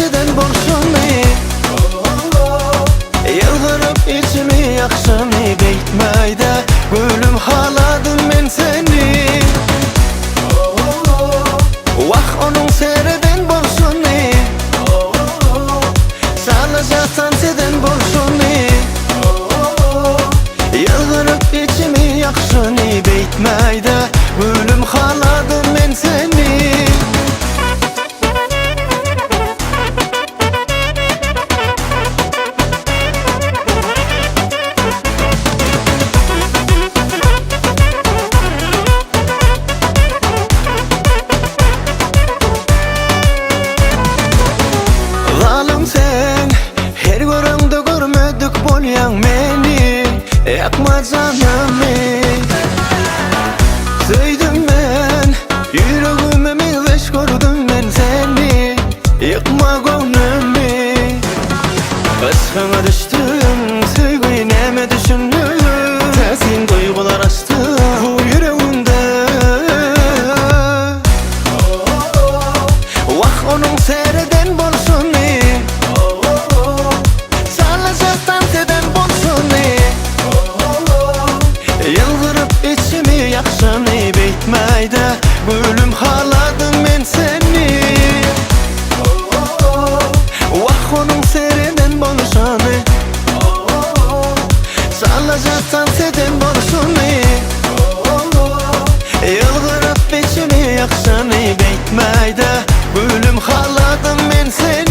eden bolşuny. Ýylgyryp içimi ýakşyny beýtmäýdä Gülüm haladym men seni. Wah onuň sereden bolşuny. Çalaja tans eden bolşuny. Ýylgyryp içimi ýakşyny beýtmäýdä Gülüm haladym men seni. Zalym sen, her göreňde görmedik bolýaň meni, Ýakma janymy. Söýdüm men, ýüregime meňzeş gördüm men seni, Ýykma göwnümi. Yşgyňa düşdüm, söýgi näme düşündim, Täsin duýgular açdy bu ýüregimde. Wah onuň sereden bolşuny, Çalaja tans eden bolşuny. Ýylgyryp içimi ýakşyny beýtmäýdä Gülüm haladym men seni. Wah onuň sereden bolşuny, Çalaja tans eden bolşuny. Ýylgyryp içimi ýakşyny beýtmäýdä Gülüm haladym men seni.